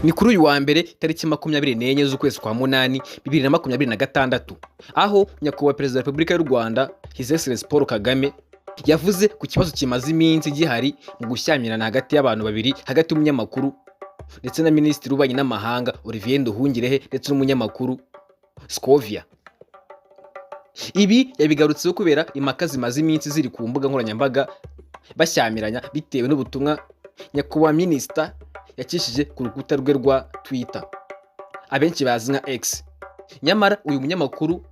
Ni kuri uyu wa mbere, tariki 24 z'ukwezi kwa munani 2026, aho Nyakubahwa Perezida wa Repubulika y'u Rwanda, His Excellency Paul Kagame, yavuze ku kibazo kimaze iminsi gihari mu gushyamirana hagati y'abantu babiri, hagati y'umunyamakuru ndetse na Minisitiri w'Ububanyi n'Amahanga Olivier Nduhungirehe ndetse n'umunyamakuru Scovia. Ibi yabigarutseho kubera impaka zimaze iminsi ziri ku mbuga nkoranyambaga, bashyamiranya bitewe n'ubutumwa nyakubahwa minisita yacishije ku rukuta rwe rwa Twitter, abenshi bazi nka X. Nyamara uyu munyamakuru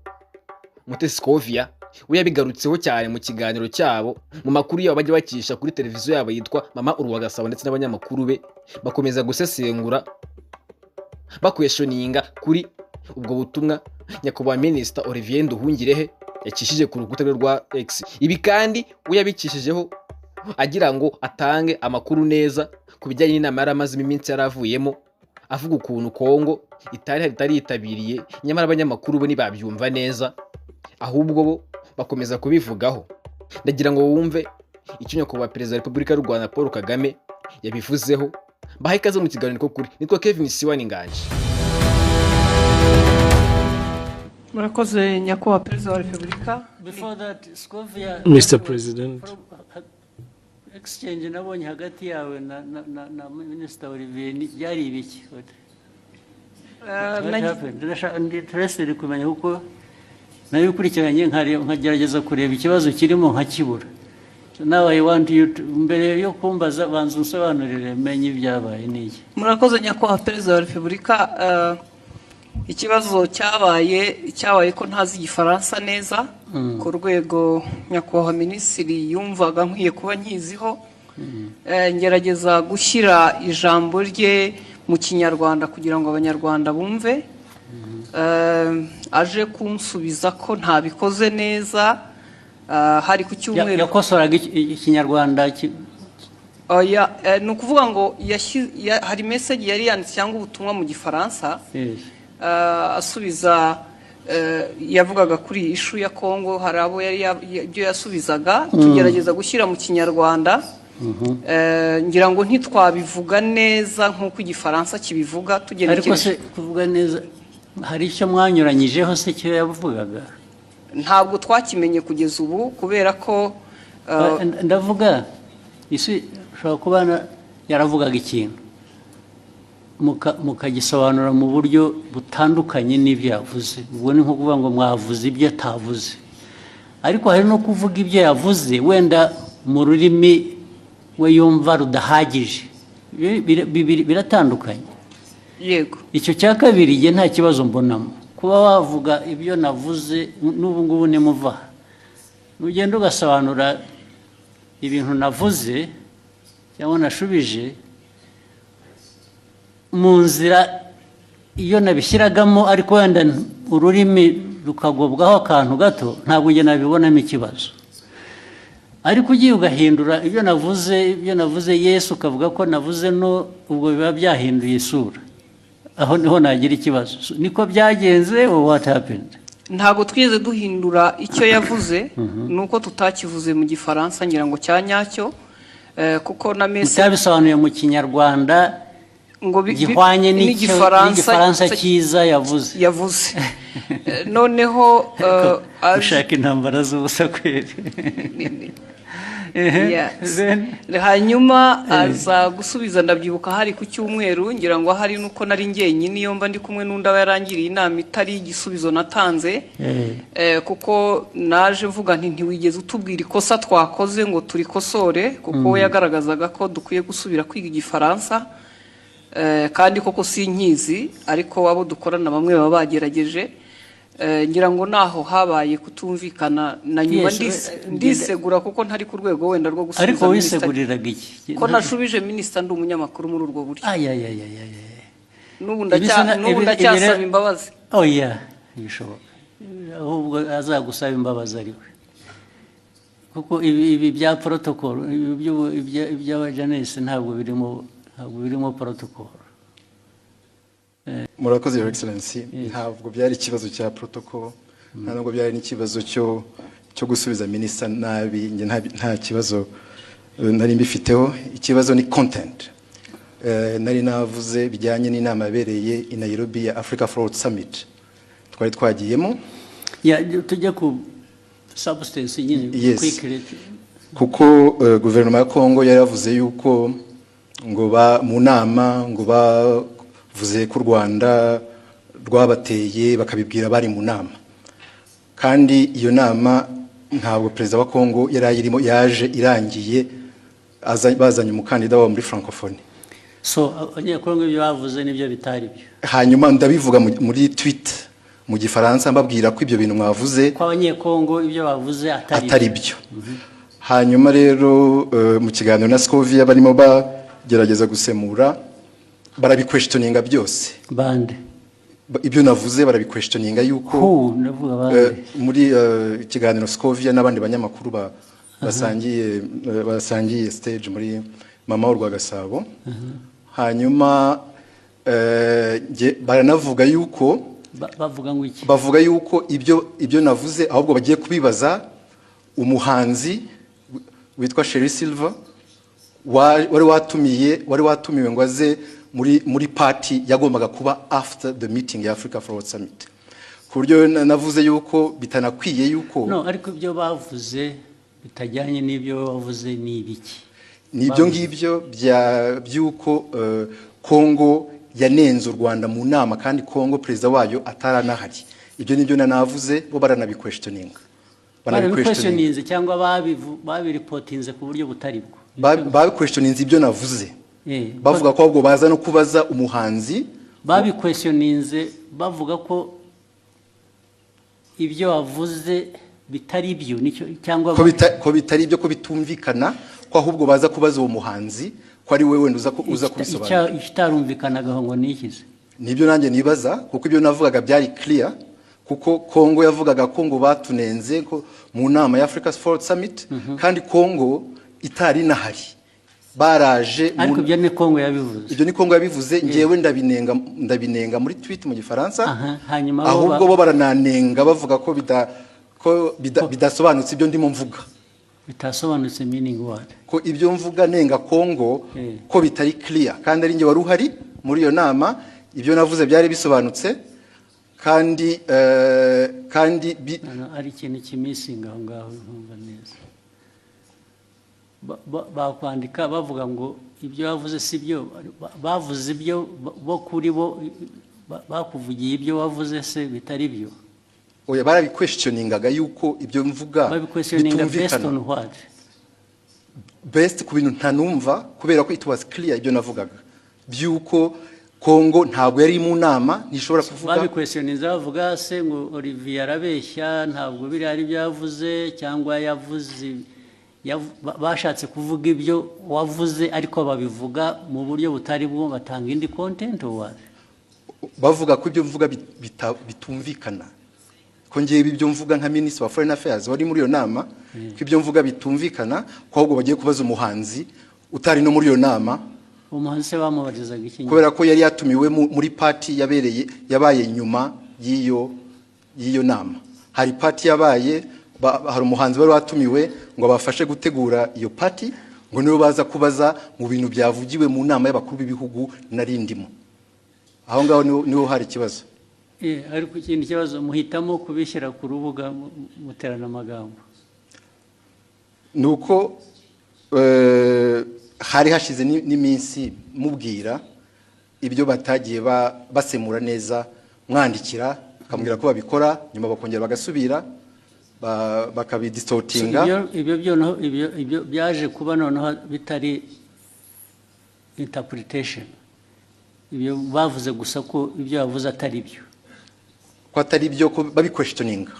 Mutesi Scovia we yabigarutseho cyane mu kiganiro cyabo, mu makuru yabo bajya bacisha kuri televiziyo yabo yitwa Mama Urwagasabo, ndetse n'abanyamakuru be bakomeza gusesengura, baquestioninga kuri ubwo butumwa nyakubahwa Minisita Olivier Nduhungirehe yacishije ku rukuta rwe rwa X. Ibi kandi we yabicishijeho agira ngo atange amakuru neza ku bijyanye n'inama yari amazemo iminsi yari avuyemo, avuga ukuntu Kongo itari hari, itari yitabiriye. Nyamara abanyamakuru bo ntibabyumva neza, ahubwo bo bakomeza kubivugaho. Ndagira ngo wumve icyo nyakubahwa Perezida wa Repubulika y'u Rwanda Paul Kagame yabivuzeho. Mbahaye ikaze mu kiganiro kuri, nitwa Kevin Siwani Nganje. Murakoze, Nyakubahwa Perezida wa Repubulika. Before that, Scovia, Mr. President. Exchange nabonye hagati yawe na Minister Olivier byari ibiki? What happened? Ndi interested kumenya, kuko nabikurikiranye nkagerageza kureba ikibazo kirimo nkakibura. So now I want you to, mbere yo kumbaza, banza unsobanurire menye ibyabaye n'iki. Murakoze, Nyakubahwa Perezida wa Repubulika. Ikibazo cyabaye ko ntazi Igifaransa neza ku rwego nyakubahwa minisitiri yumvaga nkwiye kuba nkiziho. Ngerageza gushyira ijambo rye mu Kinyarwanda kugira ngo Abanyarwanda bumve. Aje kunsubiza ko ntabikoze neza, hari ku cyumweru. Yakosoraga Ikinyarwanda Oya, ni ukuvuga ngo hari message yari yanditse cyangwa ubutumwa mu Gifaransa. Asubiza, yavugaga kuri iyi issue ya Kongo, hari abo yari ibyo yasubizaga tugerageza gushyira mu Kinyarwanda. Ngira ngo ntitwabivuga neza nk'uko Igifaransa kibivuga Ariko tugenekereje. se kuvuga neza, hari icyo mwanyuranyijeho se cyo yavugaga? Ntabwo twakimenye kugeza ubu kubera ko Ndavuga isi ushobora kuba yaravugaga ikintu mukagisobanura mu buryo butandukanye n'ibyo yavuze. Ubwo ni nko kuvuga ngo mwavuze ibyo atavuze, ariko hari no kuvuga ibyo yavuze wenda mu rurimi we yumva rudahagije. Biratandukanye. Yego. Icyo cya kabiri jye nta kibazo mbonamo. Kuba wavuga ibyo navuze n'ubu ngubu, nimuva aha, nugenda ugasobanura ibintu navuze cyangwa nashubije mu nzira iyo nabishyiragamo, ariko wenda ururimi rukagobwaho akantu gato, ntabwo njye nabibonamo ikibazo. Ariko ugiye ugahindura ibyo navuze yes, ukavuga ko navuze no, ubwo biba byahinduye isura. Aho niho nagira ikibazo. So, niko byagenze or what happened? Ntabwo twigeze duhindura icyo yavuze, ni uko tutakivuze mu Gifaransa ngira ngo cya nyacyo, kuko na message Mutabisobanuye mu Kinyarwanda ngo gihwanye n'Igifaransa n'Igifaransa cyiza yavuze. Yavuze. Noneho Ushaka intambara z'ubusa kweri. Yes. Then Hanyuma aza gusubiza, ndabyibuka hari ku cyumweru, ngira ngo hari nuko nari njyenyine, iyo mba ndi kumwe n'undi aba yarangiriye inama itari igisubizo natanze. Kuko naje mvuga nti: "Ntiwigeze utubwira ikosa twakoze ngo turikosore," kuko we yagaragazaga ko dukwiye gusubira kwiga Igifaransa. Kandi koko sinkizi, ariko abo dukorana bamwe baba bagerageje. Ngira ngo naho habaye kutumvikana na nyuma. Yes, Ndisegura kuko ntari ku rwego wenda rwo gusubiza Ariko minisita. wiseguriraga iki? Ko nashubije minisita ndi umunyamakuru muri urwo buryo. Ayayayayaya. N'ubu ndacyasaba imbabazi. Oya, ntibishoboka. Ahubwo azagusaba imbabazi ari we, kuko ibi bya protocol, ibi iby'abajournaliste ntabwo birimo protocol. Murakoze, Your Excellency. Ntabwo byari ikibazo cya protocol, nta nubwo byari n'ikibazo cyo gusubiza minisita nabi. Njye nta kibazo nari mbifiteho. Ikibazo ni content. nari navuze bijyanye n'inama yabereye i Nairobi ya Africa Forward Summit twari twagiyemo. Ya, tujya ku substance nyine. Yes. Quickly. Kuko guverinoma ya Kongo yari yavuze yuko ngo ba mu nama ngo bavuze ko u Rwanda rwabateye, bakabibwira bari mu nama, kandi iyo nama ntabwo perezida wa Kongo yari ayirimo, yaje irangiye, bazanye umukandida wabo muri Francophonie. So Abanyekongo ibyo bavuze nibyo bitari byo? Hanyuma ndabivuga muri tweet mu Gifaransa, mbabwira ko ibyo bintu mwavuze ko Abanyekongo ibyo bavuze atari atari byo. Hanyuma rero mu kiganiro na Scovia barimo bagerageza gusemura, barabiquestioninga byose. Bande? Ibyo navuze barabiquestioninga yuko Who? Ndavuga bande? Muri ikiganiro Scovia n'abandi banyamakuru basangiye stage muri Mama Urwagasabo. Hanyuma baranavuga yuko Bavuga ngo iki? Bavuga yuko ibyo navuze ahubwo bagiye kubibaza umuhanzi witwa Sherrie Silver wari watumiwe ngo aze muri party yagombaga kuba after the meeting ya Africa Forward Summit, ku buryo navuze yuko bitanakwiye yuko No, ariko ibyo bavuze bitajyanye n'ibyo bavuze ni ibiki? Ni ibyo ngibyo by'uko Kongo yanenze u Rwanda mu nama, kandi Kongo perezida wayo ataranahari. Ibyo nibyo nanavuze, bo baranabiquestioninga. Barabiquestioninze cyangwa babireportinze ku buryo butari bwo? Babiquestioninze ibyo navuze, bavuga ko ahubwo baza no kubaza umuhanzi. Babiquestioninze bavuga ko ibyo wavuze bitari byo, nicyo cyangwa? Ko bitari ibyo, ko bitumvikana, ko ahubwo baza kubaza uwo muhanzi, ko ari we wenda uza kubisobanura. Ikitarumvikanagaho ngo ni iki se? Nibyo nanjye nibaza, kuko ibyo navugaga byari clear, kuko Kongo yavugaga ko ngo batunenze ko mu nama ya Africa Forward Summit, kandi Kongo itari inahari, baraje Ariko ibyo ni Kongo yabivuze? Ibyo ni Kongo yabivuze, ngewe ndabinenga muri tweet mu Gifaransa. Aha, hanyuma bo Ahubwo bo barananenga, bavuga ko bidasobanutse ibyo ndimo mvuga. Bitasobanutse meaning what? Ko ibyo mvuga nenga Kongo ko bitari clear, kandi ari njye wari uhari muri iyo nama, ibyo navuze byari bisobanutse, kandi No, ari ikintu kimissinga aho ngaho ntumva neza. Bakwandika bavuga ngo ibyo bavuze si byo, bavuze ibyo bo kuri bo bakuvugiye ibyo wavuze se bitari byo? Oya, barabiquestioningaga yuko ibyo mvuga Babiquestioninga based bitumvikana. on what? Based ku bintu ntanumva, kubera ko it was clear ibyo navugaga by'uko Kongo ntabwo yari mu nama, ntishobora kuvuga. Babiquestioninze bavuga se ngo Olivier arabeshya, ntabwo biriya ari byo yavuze, cyangwa yavuze bashatse kuvuga ibyo wavuze ariko babivuga mu buryo butari bwo, batanga indi content, or what? Bavuga ko ibyo mvuga bitumvikana, ko ngewe ibyo mvuga nka minisitiri wa foreign affairs wari muri iyo nama, ko ibyo mvuga bitumvikana, ko ahubwo bagiye kubaza umuhanzi utari no muri iyo nama. Umuhanzi se bamubarizaga iki? Kubera ko yari yatumiwe muri party yabaye nyuma y'iyo nama. Hari party yabaye, hari umuhanzi wari watumiwe ngo abafashe gutegura iyo party, ngo nibo baza kubaza mu bintu byavugiwe mu nama y'abakuru b'ibihugu nari ndimo. Aho ngaho niho hari ikibazo. Ariko ikindi kibazo, muhitamo kubishyira ku rubuga muterana amagambo. Ni uko hari hashize n'iminsi mubwira ibyo batagiye basemura neza, mwandikira bakamubwira ko babikora, nyuma bakongera bagasubira bakabidistortinga. Ibyo byo ibyo byaje kuba noneho bitari interpretation, ibyo bavuze gusa ko ibyo bavuze atari byo. Ko atari byo, ko babiquestioninga.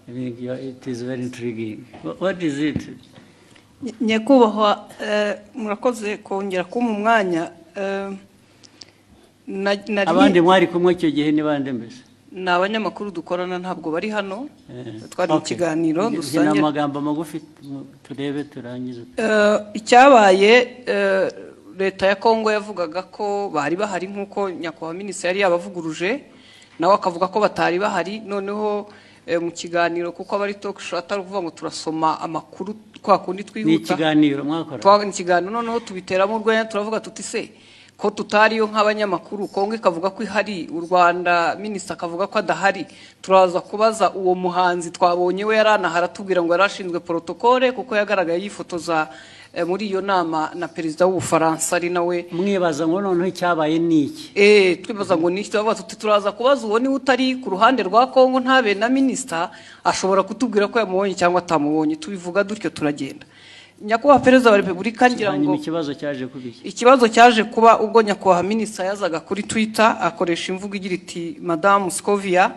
I think it is very intriguing. What is it? Nyakubahwa, murakoze kongera kumpa umwanya. Abandi mwari kumwe icyo gihe ni bande mbese? Ni abanyamakuru dukorana, ntabwo bari hano. Twari mu kiganiro Ni dusangira. amagambo magufi, turebe turangize. Icyabaye, leta ya Kongo yavugaga ko bari bahari, nk'uko nyakubahwa minisitiri yari yabavuguruje, nawe akavuga ko batari bahari. Noneho mu kiganiro, kuko aba ari talk show, atari ukuvuga ngo turasoma amakuru kwa kundi Ni twihuta. ikiganiro mwakora. Ni ikiganiro, noneho tubiteramo urwenya, turavuga tuti: "Se ko tutariyo nk'abanyamakuru, Kongo ikavuga ko ihari, u Rwanda minisita akavuga ko adahari, turaza kubaza uwo muhanzi twabonye, we yari anahari, atubwira ngo yari ashinzwe protocole, kuko yagaragaye yifotoza muri iyo nama na perezida w'Ubufaransa, ari nawe." Mwibaza ngo noneho icyabaye ni iki? Twibaza ngo ni iki, turavuga tuti: "Turaza kubaza uwo, niba utari ku ruhande rwa Kongo ntabe na minisita, ashobora kutubwira ko yamubonye cyangwa atamubonye." Tubivuga dutyo, turagenda. Nyakubahwa Perezida wa Repubulika, ngira ngo Hanyuma ikibazo cyaje kuba iki? Ikibazo cyaje kuba ubwo nyakubahwa minisita yazaga kuri Twitter, akoresha imvugo igira iti: "Madamu Scovia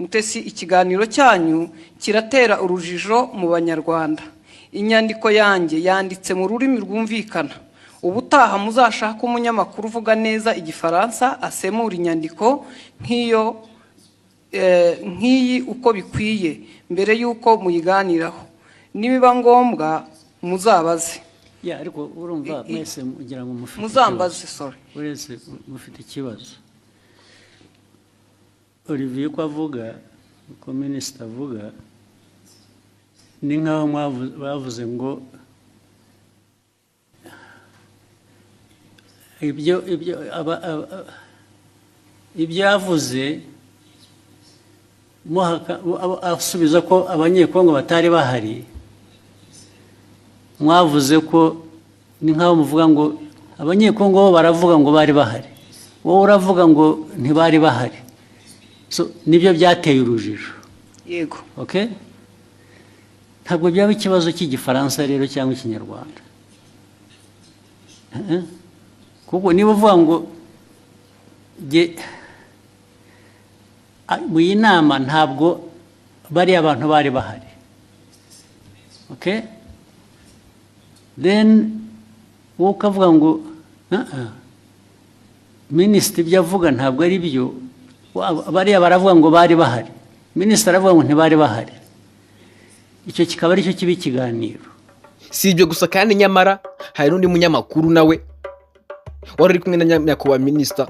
Mutesi, ikiganiro cyanyu kiratera urujijo mu Banyarwanda. Inyandiko yanjye yanditse mu rurimi rwumvikana. Ubutaha muzashake umunyamakuru uvuga neza Igifaransa asemura inyandiko nk'iyo nk'iyi uko bikwiye mbere y'uko muyiganiraho. Nibiba ngombwa muzabaze." Ya, ariko urumva mwese mugira ngo mufite Muzambaze. ikibazo. Sorry. Uretse mufite ikibazo, Olivier uko avuga, uko minisita avuga, ni nk'aho bavuze ngo ibyo yavuze asubiza ko Abanyekongo batari bahari, mwavuze ko ni nk'aho muvuga ngo Abanyekongo bo baravuga ngo bari bahari, wowe uravuga ngo ntibari bahari. So nibyo byateye urujijo. Yego. Okay, ntabwo byaba ikibazo cy'Igifaransa rero cyangwa Ikinyarwanda. Kuko niba uvuga ngo mu iyi nama ntabwo bariya abantu bari bahari, okay, then wowe ukavuga ngo "Ah, ah, minisitiri ibyo avuga ntabwo ari byo. Bariya baravuga ngo bari bahari, minisitiri aravuga ngo ntibari bahari," icyo kikaba aricyo kiba ikiganiro. Si ibyo gusa kandi, nyamara hari n'undi munyamakuru nawe wari uri kumwe na nyakubahwa minisita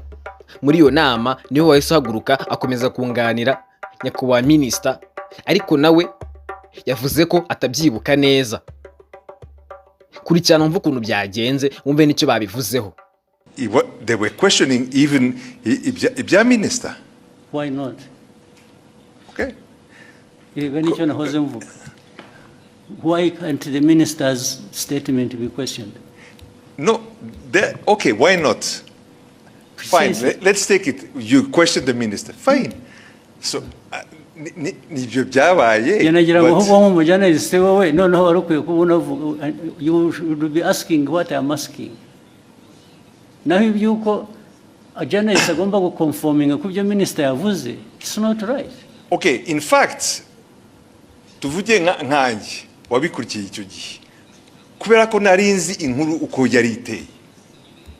muri iyo nama, niwe wahise ahaguruka akomeza kunganira nyakubahwa minisita, ariko nawe yavuze ko atabyibuka neza. Kurikirana wumve ukuntu byagenze, wumve n'icyo babivuzeho. They were questioning even ibya minister. Why not? Okay. Yego, nicyo nahoze mvuga. Why can't the minister's statement be questioned? No, okay, why not? Fine, Precisely. let's take it. You question the minister. Fine. So, nibyo byabaye. Njye nagira ngo ahubwo nk'umujournalist, wowe noneho wari ukwiye kuba unavuga, you should be asking what I am asking. Naho iby'uko a journalist agomba guconforminga ku byo minister yavuze, it's not right. Okay, in fact, tuvuge nkanjye wabikurikiye icyo gihe, kubera ko nari nzi inkuru uko yari iteye,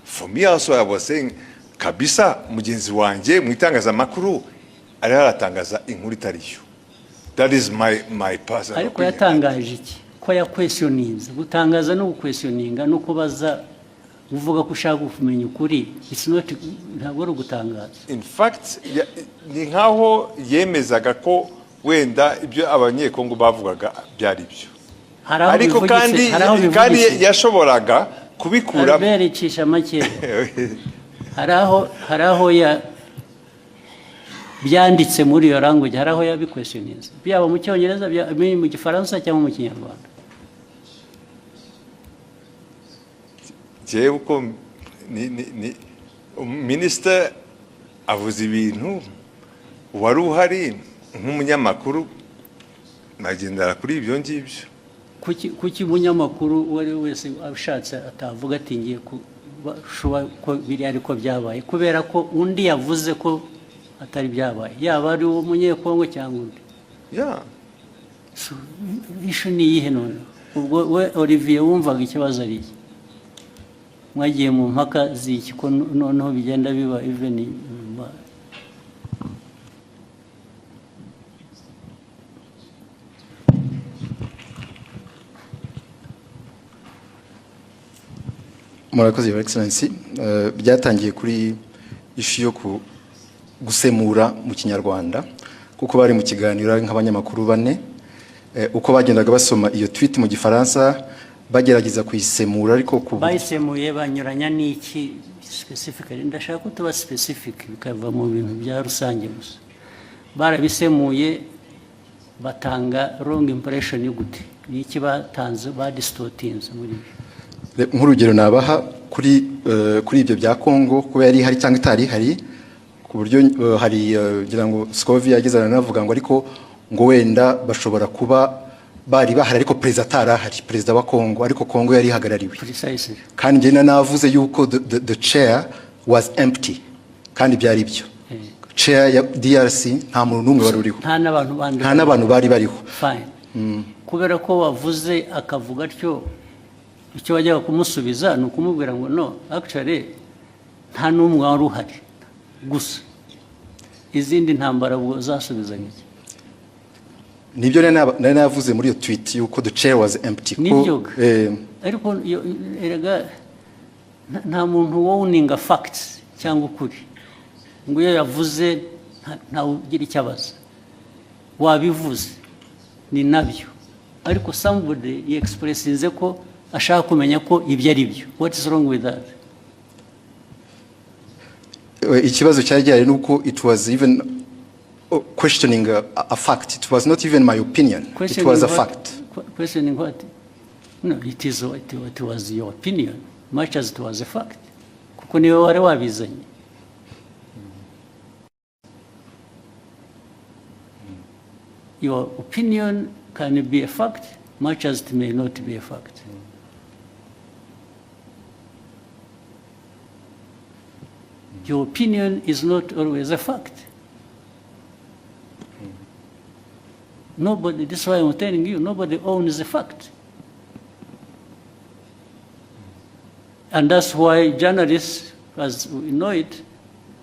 for me also I was saying kabisa mugenzi wanjye mu itangazamakuru ariho aratangaza inkuru itari yo. That is my personal Ariko opinion. yatangaje iki? Ko yaquestioninze. Gutangaza no guquestioninga no kubaza uvuga ko ushaka kumenya ukuri, it's not, ntabwo ari ugutangaza. In fact, ni nkaho yemezaga ko wenda ibyo Abanyekongo bavugaga byari byo. Hari aho Ariko bivugitse, kandi hari aho kandi bivugitse. yashoboraga kubikura Albert, icisha make. Hari aho ya byanditse muri iyo language, hari aho yabiquestioninze, byaba mu Cyongereza, byaba mu Gifaransa cyangwa mu Kinyarwanda? Jewe uko ni minisita avuze ibintu, wari uhari nk'umunyamakuru, nagendera kuri ibyo ngibyo. Kuki umunyamakuru uwo ari we wese ashatse atavuga ati: "Ngiye kuba ko biriya ariko byabaye," kubera ko undi yavuze ko atari byabaye, yaba ari uwo Munyekongo cyangwa undi? Yeah. So, issue ni iyihe none? Ubwo we Olivier wumvaga ikibazo ari iki? Mwagiye mu mpaka z'iki, ko noneho bigenda biba even nyuma? Murakoze, Your Excellency. Byatangiye kuri issue yo gusemura mu Kinyarwanda, kuko bari mu kiganiro ari nk'abanyamakuru bane. Uko bagendaga basoma iyo tweet mu Gifaransa, bagerageza kuyisemura, ariko ku Bayisemuye banyuranya n'iki specifically? Ndashaka ko tuba specific, bikava mu bintu bya rusange gusa. Barabisemuye batanga wrong impression gute? Ni iki batanze badistortinze muri byo? Nk'urugero nabaha kuri ibyo bya Congo, kuba yari ihari cyangwa itari ihari, ku buryo hari ngira ngo Scovia yageze aranavuga ngo ariko ngo wenda bashobora kuba bari bahari ariko perezida atari ahari, perezida wa Congo, ariko Congo yari ihagarariwe. Precisely. Kandi njye navuze yuko the chair was empty, kandi byari byo. Chair ya DRC nta muntu n'umwe wari uriho. Nta n'abantu bandi? Nta n'abantu bari bariho. Fine. Kubera ko wavuze akavuga atyo, icyo wajyaga kumusubiza ni ukumubwira ngo no, actually nta n'umwe wari uhari gusa. Izindi ntambara ubwo zasubizaga iki? Nibyo nari navuze muri iyo tweet, yuko the chair was empty ko. Nibyo. Ariko erega nta muntu wowninga facts cyangwa ukuri ngo iyo yavuze ntawe ugira icyo abaza. Wabivuze, ni nabyo, ariko somebody yexpressinze ko ashaka kumenya ko ibyo ari byo. What is wrong with that? Ikibazo cyari gihari ni uko it was even questioning a fact. It was not even my opinion, it Questioning was a what? fact. Questioning what? No, it is what it was your opinion much as it was a fact, kuko niwe wari wabizanye. Your opinion can be a fact much as it may not be a fact. Your opinion is not always a fact. Nobody, this is why I'm telling you, nobody owns a fact. And that's why journalists, as we know it,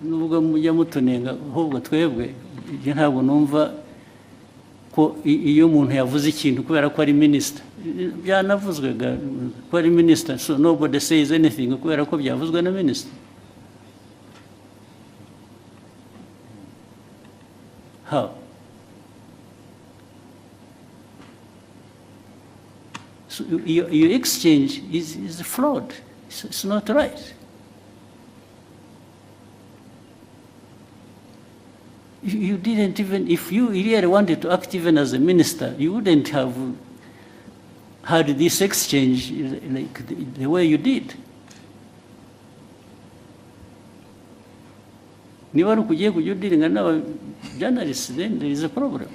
nubwo mujya mutunenga, ahubwo twebwe, ibyo ntabwo numva ko iyo umuntu yavuze ikintu kubera ko ari minisita, byanavuzwe ko ari minisita, so nobody says anything kubera ko byavuzwe na minisita. How? So your exchange is flawed. It's not right. You didn't even, if you really wanted to act even as a minister, you wouldn't have had this exchange like the way you did. Niba ari ukugiye kujya udealinga n'aba journalists, then there is a problem.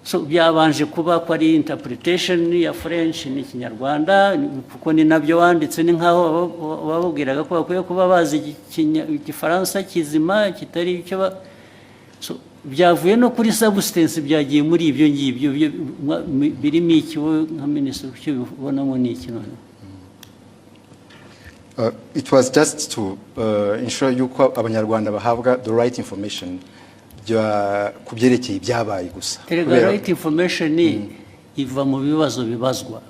So byabanje kuba ko ari interpretation ya French n'Ikinyarwanda, kuko ni nabyo wanditse, ni nkaho bababwiraga ko bakwiye kuba bazi Igifaransa kizima kitari icyo ba. So byavuye no kuri substance, byagiye muri ibyo ngibyo birimo iki? Wowe nka minisitiri, icyo ubonamo ni iki noneho? It was just to ensure yuko Abanyarwanda bahabwa the right information ku byerekeye ibyabaye gusa. Erega right information iva mu bibazo bibazwa.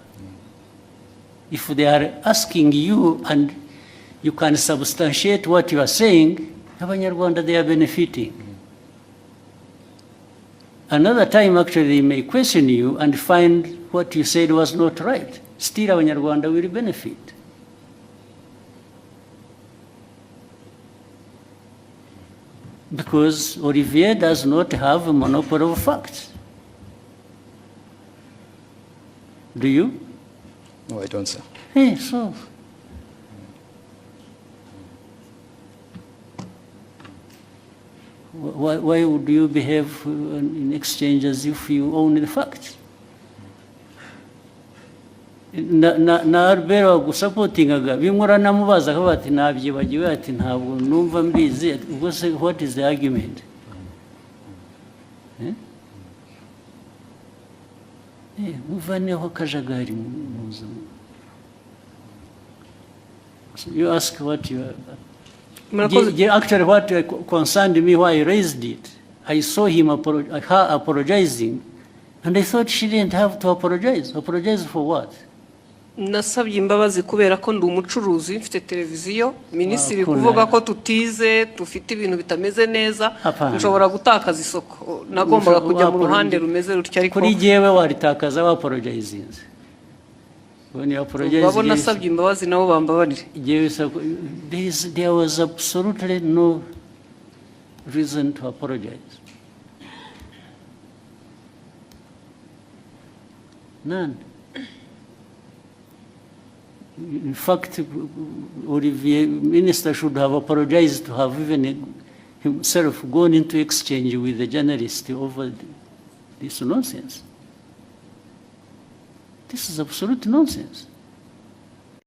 If they are asking you and you can substantiate what you are saying, Abanyarwanda, they are benefiting. Another time, actually, they may question you and find what you said was not right. Still, Abanyarwanda will benefit. Because Olivier does not have a monopoly of facts. Do you? No, I don't, sir. Hey, so. Why would you behave in exchange as if you own the facts? Na Albert wagusupportingaga, bimwe uranamubaza akavuga ati nabyibagiwe, ati ntabwo numva mbizi. Ubwo se what is the argument? Eh? Muvaneho akajagari mu buzima. So you ask what you are. Murakoze. Actually, what concerned me, why I raised it, I saw her apologizing, and I thought she didn't have to apologize. Apologize for what? Nasabye imbabazi kubera ko ndi umucuruzi, mfite televiziyo. Minisitiri Wakunda. kuvuga ko tutize, dufite ibintu bitameze neza, Hapana. nshobora gutakaza isoko. Nagombaga kujya mu ruhande rumeze rutyo, ariko Kuri jyewe waritakaza wapologizinze. When you apologize, babo nasabye imbabazi nabo bambabarire. jyewe there was absolutely no reason to apologize. None. In fact, Olivier, minister should have apologized to have even himself gone into exchange with the journalist over this nonsense. This is absolute nonsense.